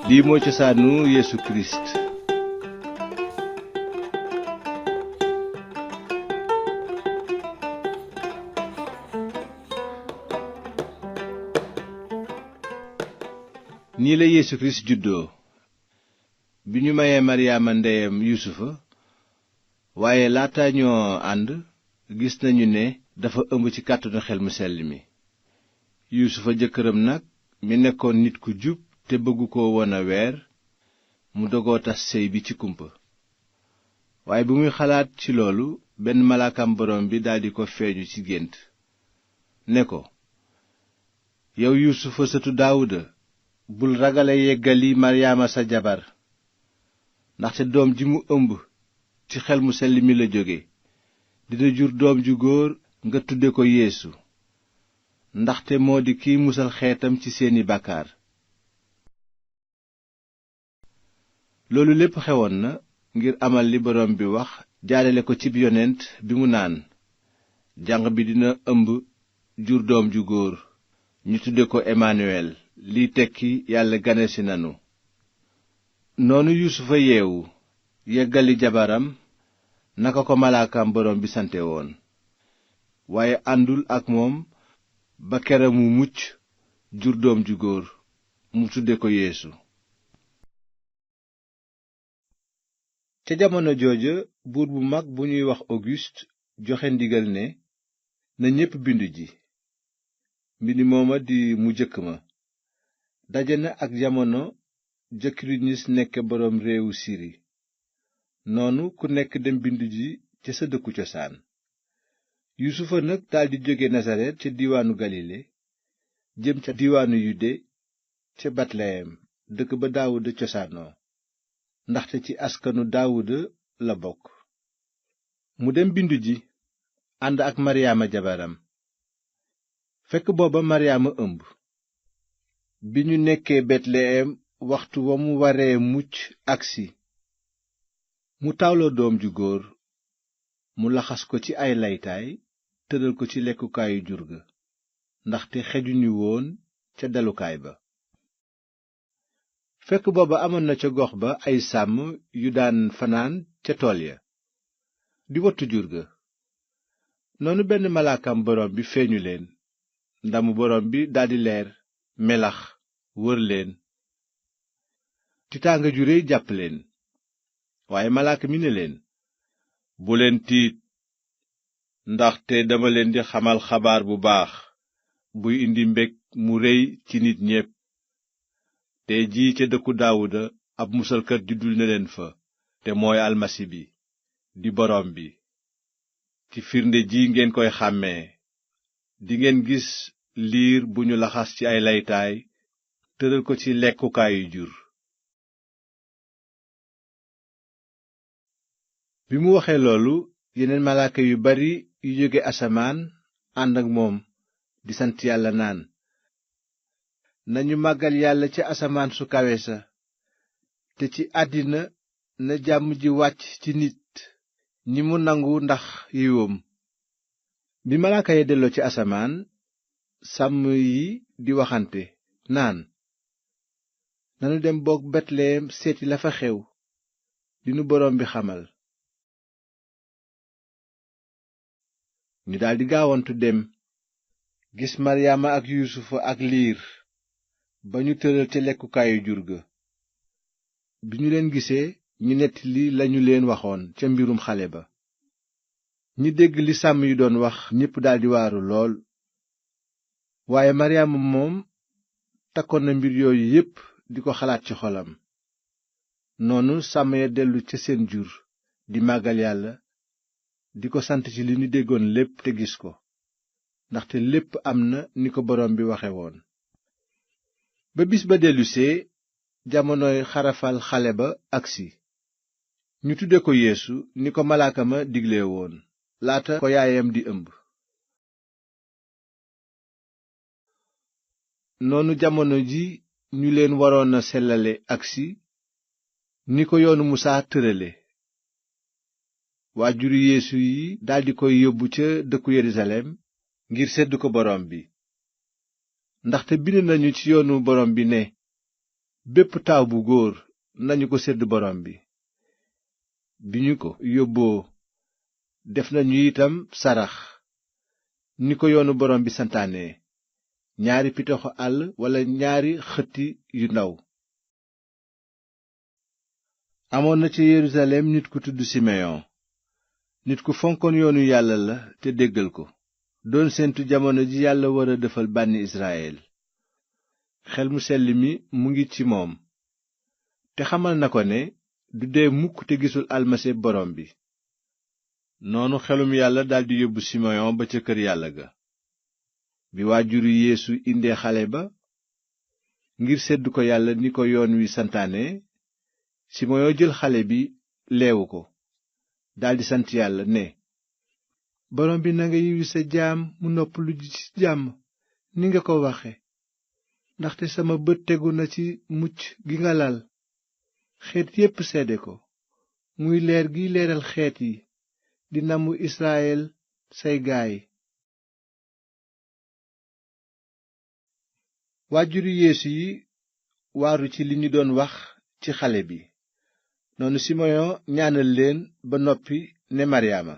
lii mooy cosaanu Yeesu Kirist. nii la Yeesu Kirist juddoo. bi ñu mayee Maryaama ndeyam Yuusufa, waaye laata ñoo ànd gis nañu ne dafa ëmb ci kàttanu xel mu sell mi. Yuusufa jëkkëram nag mi nekkoon nit ku jub te bëggu ko woon a weer, mu dogoo tas sëy bi ci kumpa. waaye bi muy xalaat ci loolu, benn malaakam borom bi daldi ko feeñu ci gént ne ko, yow Yuusufa sëtu Daawuda, bul ragala yeggali Maryaama sa jabar, ndaxte doom ji mu ëmb ci xel mu sell mi la jóge. dina jur doom ju góor, nga tudde ko Yeesu, ndaxte moo di kiy musal xeetam ci seeni bàkkaar. loolu lépp xewoon na ngir amal li borom bi wax jaarale ko cib yonent bi mu naan, janq bi dina ëmb jur doom ju góor, ñu tudde ko Emanuwel, liy tekki yàlla ganesi nanu. noonu Yuusufa yeewu yeggali jabaram naka ko malaakam borom bi sante woon, waaye àndul ak moom ba kera mu mucc jur doom ju góor, mu tudde ko Yeesu. ca jamono jooja buur bu mag bu ñuy wax Ogust joxe ndigal ne na ñépp bindu ji. mbind mooma di mu jëkk ma daje na ak jamono ja Kirinius nekke boroom réewu Siri. noonu ku nekk dem bindu ji ca sa dëkku cosaan. Yuusufa nag daldi jóge Nasaret ca diiwaanu Galile jëm ca diiwaanu Yude ca Betleyem, dëkk ba Daawuda cosaanoo, ndaxte ci askanu Daawuda la bokk. mu dem bindu ji ànd ak Maryaama jabaram. fekk booba Maryaama ëmb. bi ñu nekkee Betleyem, waxtu wa mu waree mucc agsi, mu tawloo doom ju góor, mu laxas ko ci ay laytaay tëral ko ci lekkukaayu jur ga, ndaxte xejuñu woon ca dalukaay ba. fekk booba amoon na ca gox ba ay sàmm yu daan fanaan ca tool ya di wattu jur ga. noonu benn malaakam borom bi feeñu leen, ndamu borom bi daldi leer melax wër leen. tiitaanga ju réy jàpp leen. waaye malaaka mi ne leen, bu leen tiit, ndaxte dama leen di xamal xabaar bu baax buy indi mbég mu réy ci nit ñépp. tey jii ca dëkku Daawuda ab musalkat juddul na leen fa, te mooy almasi bi, di borom bi. ci firnde ji ngeen koy xàmmee, dingeen gis liir bu ñu laxas ci ay laytaay tëral ko ci lekkukaayu jur. bi mu waxee loolu, yeneen malaaka yu bari yu jóge asamaan ànd ak moom di sant yàlla naan, nañu màggal yàlla ca asamaan su kawe sa, te ci àddina na jàmm ji wàcc ci nit ñi mu nangu ndax yiwam. bi malaaka ya delloo ci asamaan, sàmm yi di waxante naan, nanu dem boog Betleyem seeti la fa xew, li nu boroom bi xamal. ñu daldi gaawantu dem, gis Maryaama ak Yuusufa ak liir ba ñu tëral ca lekkukaayu jur ga. bi ñu leen gisee, ñu nettali lañu leen waxoon ca mbirum xale ba. ñi dégg li sàmm yi doon wax ñépp daldi waaru lool. waaye Maryaama moom takkoon na mbir yooyu yépp di ko xalaat ci xolam. noonu sàmm ya dellu ca seen jur di màggal yàlla, di ko sant ci li ñu déggoon lépp te gis ko, ndaxte lépp am na ni ko borom bi waxe woon. ba bis ba dellusee, jamonoy xarafal xale ba agsi. ñu tudde ko Yeesu ni ko malaaka ma digle woon, laata ko yaayam di ëmb. noonu jamono ji ñu leen waroon a sellale agsi, ni ko yoonu Musaa tërale. waajuru Yeesu yi daldi koy yóbbu ca dëkku Yerusalem ngir sedd ko borom bi. ndaxte bind nañu ci yoonu borom bi ne, bépp taaw bu góor nañu ko sédd borom bi. bi ñu ko yóbboo def nañu itam sarax ni ko yoonu borom bi santaane, 2 pitaxu àll walla 2 xëtti yu ndaw. amoon na ci Yerusalem nit ku tudd Simeyon, nit ku fonkoon yoonu yàlla la te déggal ko, doon séentu jamono ji yàlla wara defal bànni Israyil. xel mu sell mi mu ngi ci moom, te xamal na ko ne du dee mukk te gisul almasi borom bi. noonu xelum yàlla daldi yóbbu Simeyon ba ca kër yàlla ga. bi waajuru Yeesu indee xale ba ngir sédd ko yàlla ni ko yoon wi santaane, Simeyon jël xale bi leewu ko, daldi sant yàlla ne, borom bi nanga yiwi sa jaam mu noppalu ji ci jàmm ni nga ko waxe, ndaxte sama bët tegu na ci mucc gi nga lal. xeet yépp seede ko, muy leer giy leeral xeet yi, di namu Israyil say gaay. waajuru Yeesu yi waaru ci li ñu doon wax ci xale bi. noonu Simeyon ñaanal leen ba noppi ne Maryaama,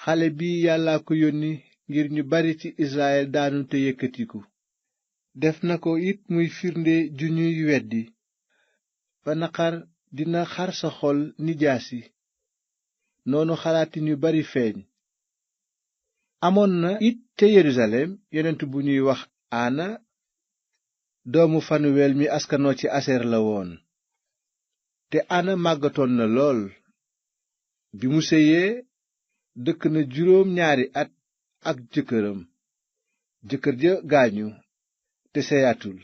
xale bi yàlla ko yónni ngir ñu bari ci Israyil daanu te yëkkatiku. def na ko it muy firnde ju ñuy weddi, ba naqar dina xar sa xol ni jaasi. noonu xalaatin yu bari feeñ. amoon na it ca Yerusalem yonent bu ñuy wax Ana, doomu Fanuwel mi askanoo ci Aser la woon. te Ana màggatoon na lool. bi mu sëyee dëkk na 2 at ak jëkkër ja gaañu te seyatul.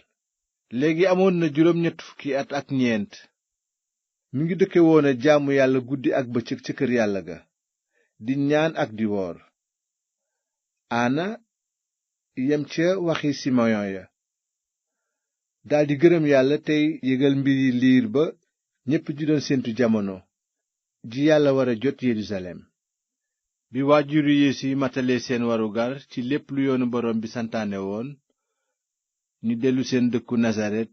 léegi amoon na 80 at ak 9. mi ngi dëkke woon a jaamu yàlla guddi ak bëccëg ca kër yàlla ga, di ñaan ak di woor. Ana yem ca waxi Simeyon ya, daldi gërëm yàlla tey yégal mbiri liir ba ñépp di doon séentu jamono ji yàlla wara jot Yerusalem. bi waajuru Yeesu yi matalee seen warugar ci lépp lu yoonu borom bi santaane woon, ñu dellu seen dëkku Nasaret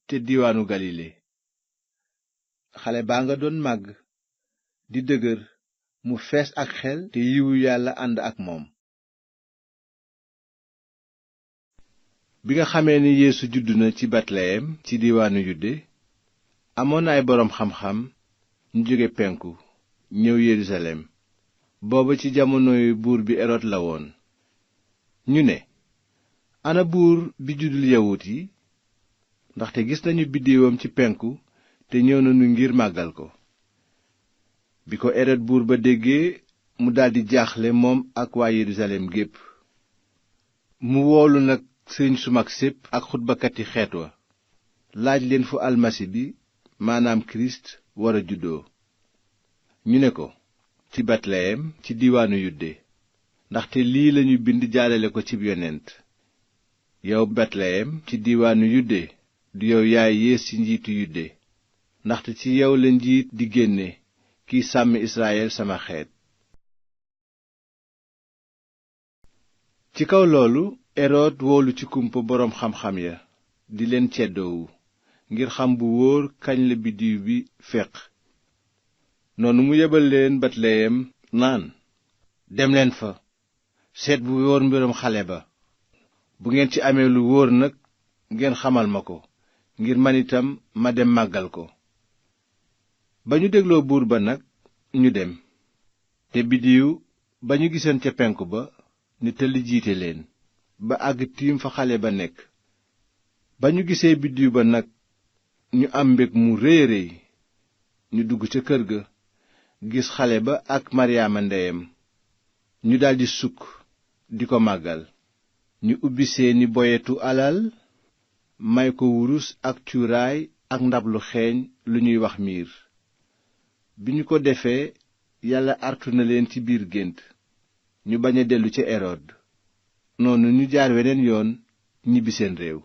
te diiwaanu Galile. xale baa nga doon màgg, di dëgër, mu fees ak xel te yiwu yàlla ànd ak moom. bi nga xamee ni Yeesu juddu na ci Betleyem ci diiwaanu Yude, amoon na ay boroom xam-xam ñu jóge penku ñëw Yerusalem. booba ci jamonoy buur bi Erod la woon. ñu ne, ana buur bi juddul yawut yi, ndaxte gis nañu biddeewam ci penku te ñëw nañu ngir màggal ko. bi ko Erod buur ba déggee, mu daldi jaaxle moom ak waa Yerusalem gépp. mu woolu nag sëriñ su mag sépp ak xutbakati xeet wa, laaj leen fu almasi bi, maanaam kirist, wara juddoo. ñu ne ko, ci Betleyem ci diiwaanu Yude, ndaxte lii lañu bind jaalale ko cib yonent. yow Betleyem ci diiwaanu Yude, du yow yaay yées ci njiitu Yude, ndaxte ci yow la njiit di génne, kiy sàmm Israyil sama xeet. ci kaw loolu Erod woolu ci kumpa boroom xam-xam ya, di leen ceddoowu ngir xam bu wóor kañ la biddiw bi feq. noonu mu yebal leen Betleyem naan, demleen fa seet bu wóor mbirum xale ba. bu ngeen ci amee lu wóor nag ngeen xamal ma ko, ngir man itam ma dem màggal ko. ba ñu dégloo buur ba nag, ñu dem. te biddiw ba ñu gisoon ca penku ba ni tëll jiite leen, ba àgg tiim fa xale ba nekk. ba ñu gisee biddiw ba nag, ñu am mbég mu réy a réy. ñu dugg ca kër ga, gis xale ba ak Maryaama ndeyam. ñu daldi sukk di ko màggal. ñu ubbi seeni boyetu alal, may ko wurus ak cuuraay ak ndab lu xeeñ lu ñuy wax miir. bi ñu ko defee, yàlla artu na leen ci biir gént, ñu bañ a dellu ca Erod. noonu ñu jaar weneen yoon ñibbi seen réew.